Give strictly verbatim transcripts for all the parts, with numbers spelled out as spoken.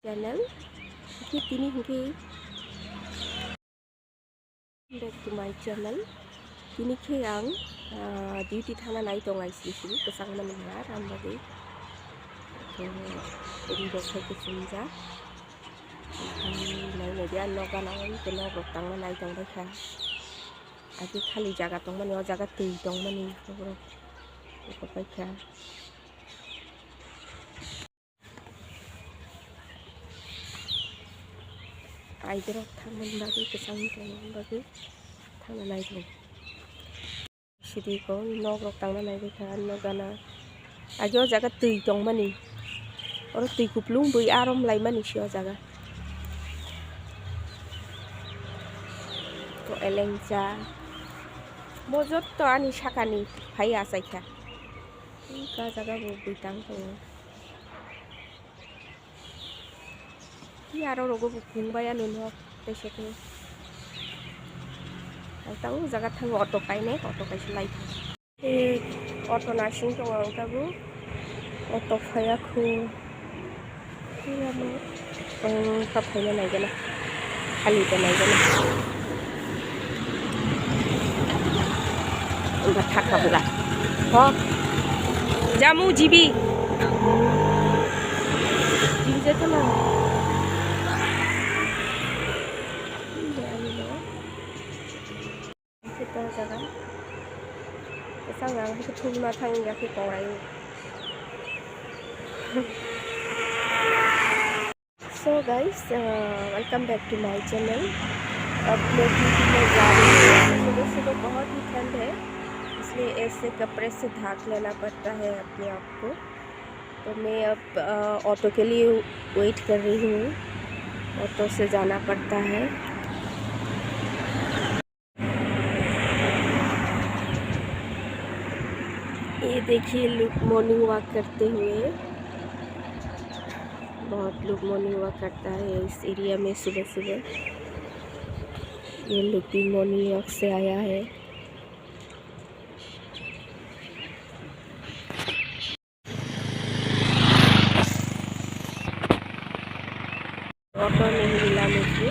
Channel. Khe tini hwnkhe back to my channel. Tini khe ang, ah, duty thangna nai tong ai sini sini kwchangmani ha ram bagwi. Ri rok hai kwchwngjak. Nai nai di ang nok gana o tei nok rok tangna nai tong bai kha. Agi khali jaga tongmani, o jaga twi tongmani, borok eko paikha. Aidorok thangmani bagwi, kwchangni tongmani bagwi thangna nai tong. Sidi ko nok rok tangna nai bai kha, nok gana. Agi o jaga twi tongmani. Oro twi kuplung bui arom laimani se o jaga. To elengcha. Mo jotto ani sakani phai achaikha. Ka jaga bo bui tang tongo. Ki aro rogo bo kung bai ano no tei se khe. Ang ta o jaga thango auto kainai, auto kaisa lai thango. Tei auto nasing tongo ang tabuk. Auto phaiya khu. Phaiya bo. Ang ta phaina naigana. Khali ta naigana. Ang ta thaka bwla. Ho. Jamu jibi. Jibi jato na. Ini ani no. Khe tong jaga. Kwchang ang khe thumna thang ya khe tong rai. So guys, uh, welcome back to my channel. अब मैं ड्यूटी में जा रही हूँ। सुबह सुबह बहुत ही ठंड है, इसलिए ऐसे कपड़े से ढाक लेना पड़ता है अपने आप को। तो मैं अब, अ, ऑटो के लिए वेट कर रही हूँ। ऑटो से जाना पड़ता है। ये देखिए लोग मॉर्निंग वॉक करते हुए, बहुत लोग मॉर्निंग वॉक करता है इस एरिया में सुबह सुबह। ये लोग भी मॉर्निंग वॉक से आया है। ऑटो नहीं मिला मुझे।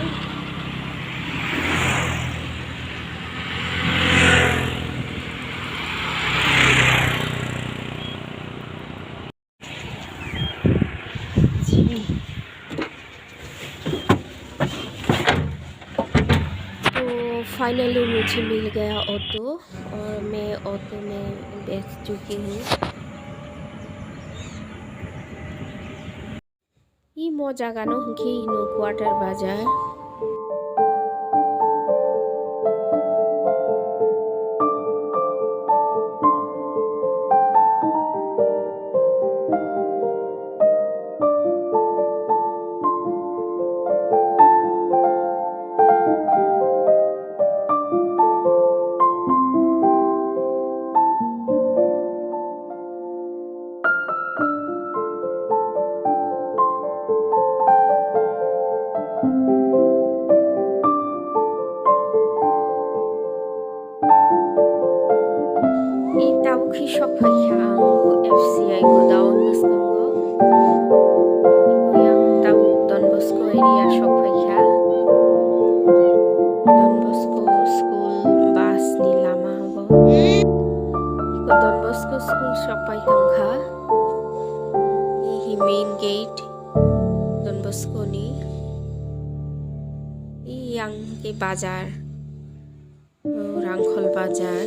तो फाइनली मुझे मिल गया ऑटो और मैं ऑटो में बैठ चुकी हूँ। Imo jaga no hwnkhe ino quarter bazar. I tabuk khe sok phai kha ang F C I godown bwskango. Yang tabuk Don Bosco area sok phai kha. Don Bosco school bus ni lama bo. Iko Don Bosco school sok pai tong kha. Ihi main gate Don Bosco ni. I yang ke bazar. Rangkhol bazar.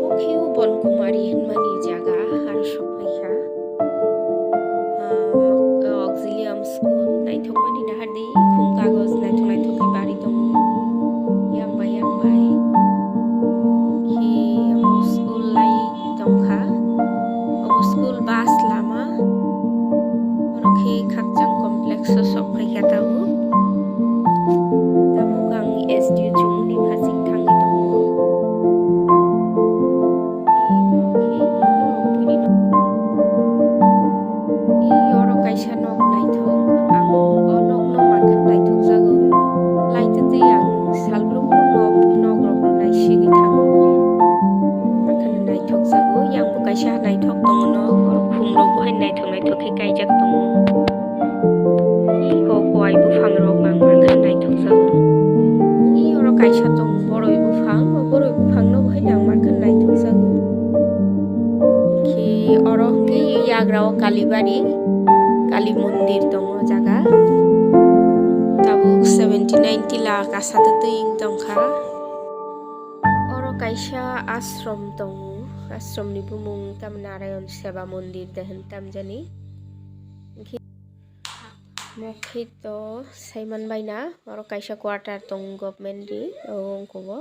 Omo khe o Bonkumari hinmani jaga, aro sok phai kha. Ah, Auxilium School, naithokmani nahardi, khum kagoj naithok naithok khe bari tongo, yang bai yang bai. Khe omo school lai tongkha, obo school bus lama, oro khe khakchang complex o sok phaikha tabuk. Tabuk ang S D O chumuni phasing thangwi tongo. Oro kaisa nok naithok, ang o nokno man Rok langmani naithokjago. I oro kaisa tongo boroi buphang, o boroi buphangno bo hai langmani naithokjago. Khe oro hwnkhe yagra o Kalibari, Kali mondir tongo o jaga. Tabuk seventy nine tila kasa twtwi wng tongkha. Oro kaisa ashram tongo, ashramni bumung tamo Narayan Seva Mondir de hwn tamjani. Hwnkhe mokhe to saiman baina, oro kaisa quarter tongo government ni, o wngkha bo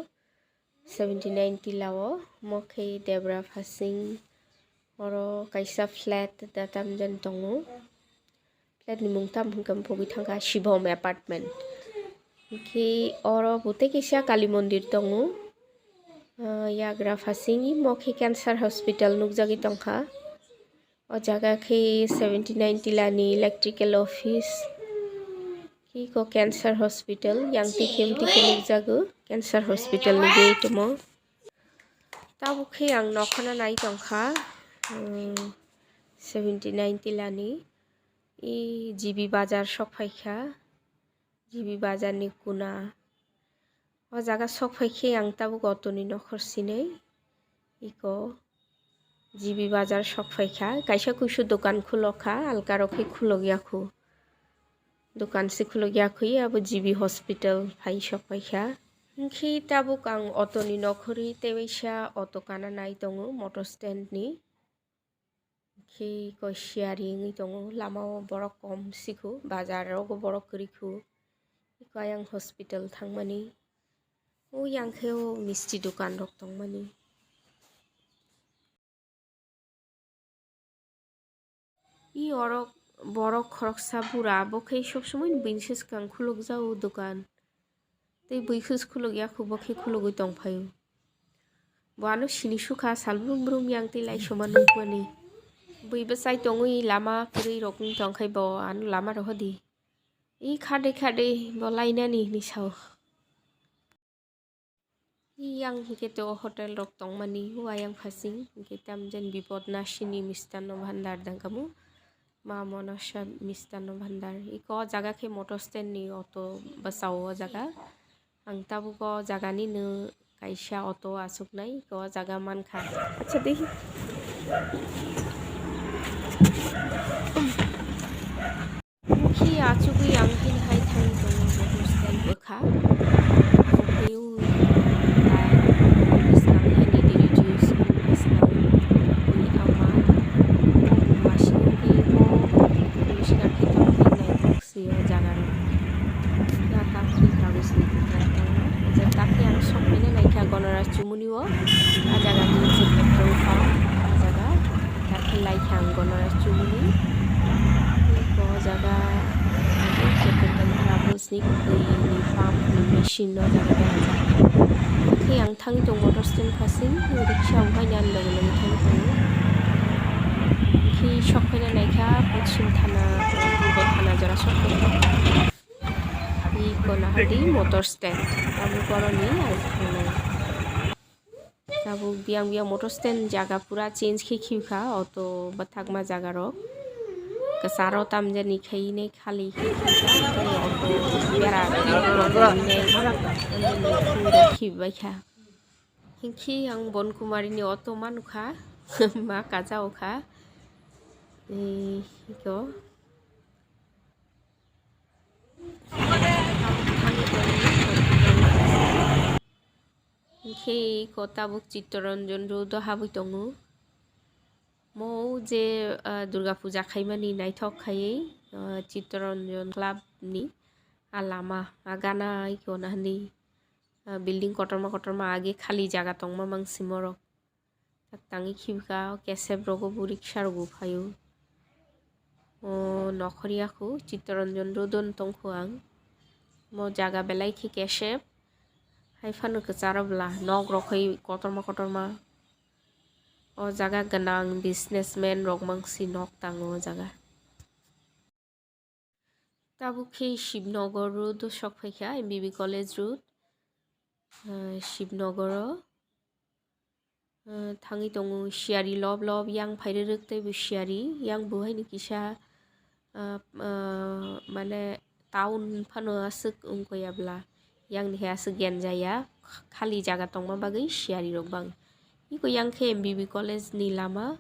seventy nine tila o, mokhe debra phasing, oro kaisa flat da tamjani tongo. Flat ni mung tam hwnkhe bugwi thangkha Shibhom apartment. Hwnkhe oro bo tei kisa Kali mondir tongo. Ah, yagra phasing mokhe cancer hospital nukjagwi tongkha. O jaga khe seventy nine tila ni electrical office. Khe eko cancer hospital yang tikhe mtike nukjago cancer hospital ni gate omo. Tabuk khe ang nokhorno nai tongkha, um, seventy nine tila ni. I G B bazar sok phaikha, G B bazar ni kuna. O jaga sok phaikhe ang tabuk auto ni nokhor sinwi eko G B bazar sok phaikha. Kaisa kuisu dokan khulokha, alka rok khe khulokya khu. Dokan se khulokya khu, abo G B hospital phai sok phaikha. Hwnkhe tabuk ang auto ni nokhorwi tei waisa auto kana nai tongo motor stand ni. Khe koi siyari wngwi tongo, lama o borok kom sikhu, bazar rogo borok kwrwi khu. Eko ayang hospital thangmani, o yang khe o misti dokan rok tongmani. I orok borok khoroksa bura, bo khe sob somoi buini swkang khulukjago dokan. Tei bui khus khuluk ya khu, bo khe khulugwi tong phaio. Bo ano sini sukha sal brum brum yang tei lai soma nukmani. Bui bwsai tongwi lama kwrwi rok wng tong khai bo ano lama rohodi. I khade khade bo lainani hinwi sao. I yang hwnkhe to hotel rok tongmani, o ayang phasing hwnkhe tamjani Bipod Nashini Mistan no Bhandar dangkamu. Ma Monasha Mistan no Bhandar. Iko o jaga khe motor stand ni auto bwsao o jaga. Ang tabuk o jaga ni no kaisa auto aswknai, iko o jaga mankha. Acha dei. Khi achugwi ang hini hai thang tongo motor stand bwkha. Ang khe o tai bwskang hai ni daily use bwskang ni ama masing khe bo bwskang khe tongwi nai. Si o jaga rok. Ya tak ni kagus ni tong. Je tak ni ang sok mene naikha Gonoras Chumuni o. A jaga ni je petrol pump. A jaga tak ni laikha ang Gonoras Chumuni. O jaga je petrol pump ni pump ni machine o jaga berajak. Khe ang thangwi tong motor stand phasing, riksha wngkha ani loge loge thangwi tongo. Khe sok phai naikha Pochim thana, Purbo thana jora sok phai. Iko nahardi motor stand, abo boroni ang thangnai. Tabuk biyang biyang motor stand jaga pura change khe khibkha, auto bwthakma jaga rok. Kwcharo tamjani khainai khali khe khibkha, tei auto bera khibbaikha. Hinkhe ang Bon Kumari ni auto manukha, ma kaja okha. Ei, iko. Hinkhe iko tabuk Chittaranjan road o habwi tongo. Mo o je, ah, Durga Puja khaimani naithok khaiwi, ah, Chittaranjan Club ni a lama, a gana iko nahani, ah, building kotorma kotorma age khali jaga tongma mang simorok. Tak tangwi khibika o kesep rogo bo riksha rogo phaio. O nokhorya khu Chittaranjan road o tongkhu ang. Mo jaga belai khe kesep. Hai phano kwcharo bwla nok rok hai kotorma kotorma. O jaga gwnang businessman rok mangsi nok tango o jaga. Tabuk khe Shibnagar road o sok phaikha, M B B College road, ah, Shibnagar o, ah, thangwi tongo siyari lob lob, yang phairwrwk tei bo siyari, yang bo haino kisa, ah, ah, mane town phano aswk wngkha ya bwla, yang ni hai aswk genjaya, khali jaga tongma bagwi siyari rok bang. Iko yang khe M B B college ni lama,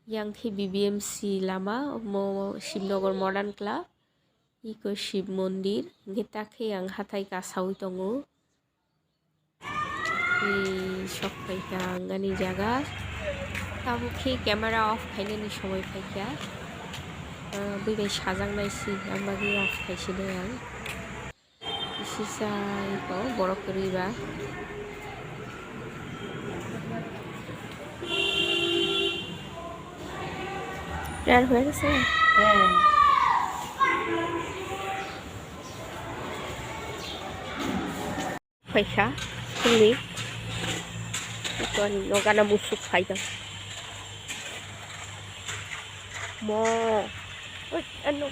yang khe B B M C lama, omo Shibnogor Modern Club, iko Shib Mondir, hwnkhe ta khe ang hathai kasaui tongo. Tei sok phaikha ang ani jaga. Tabuk khe camera off khainani somoi phaikha. Ah, bui bai sajaknai si, ang bagwi off khaisinai ang. Kisa iko borok kwrwi ba. Rar hwnkhe se. Phaikha phungni. Iko ani nokana musuk phai tong. Mo. Oi, ano.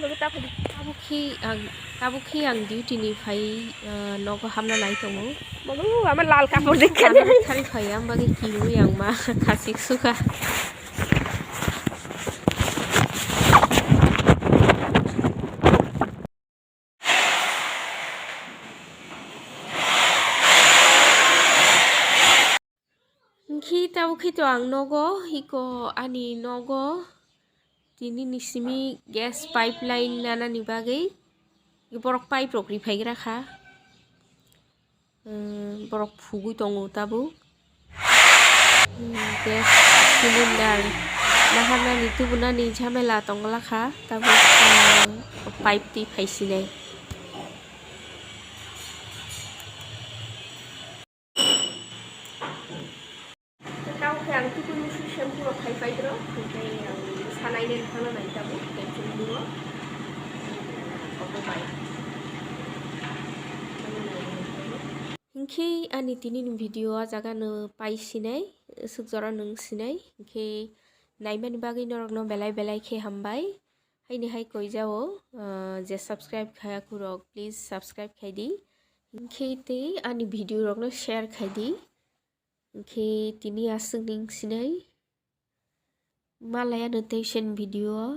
Logo ta phai. Tabuk khe ang, tabuk khe ang duty ni phai, ah, nogo hamna nai tongo. Babu, ama lal kapor dekha. Thari phai ang bagwi kiwi ang ma khasik sukha. Hwnkhe tabuk khe to ang nogo, iko ani nogo tini ni simi gas pipeline nanani bagwi borok pipe rok riphaigra kha. Umm, borok phugwi tongo tabuk. Umm, gas cylinder naharnani tubunani jhamela tongla kha tabuk, umm, pipe twi phaisinai. Tamo khe ang tukui musu shampoo rok khai pai bro, hwnkhe ang sanai nai thangna nai tabuk tension dino. Obo bai. Hwnkhe ani tini ni video o jaga no pai sinai, swk jora nwng sinai, hwnkhe naimani bagwi norok no belai belai khe hambai. Haini hai koi jao, ah, je subscribe khaya kurok, please subscribe khai di. Hwnkhe tei ani video rok no share khai di. Hwnkhe tini aswk ning sinai. Malaya no tei sen video o.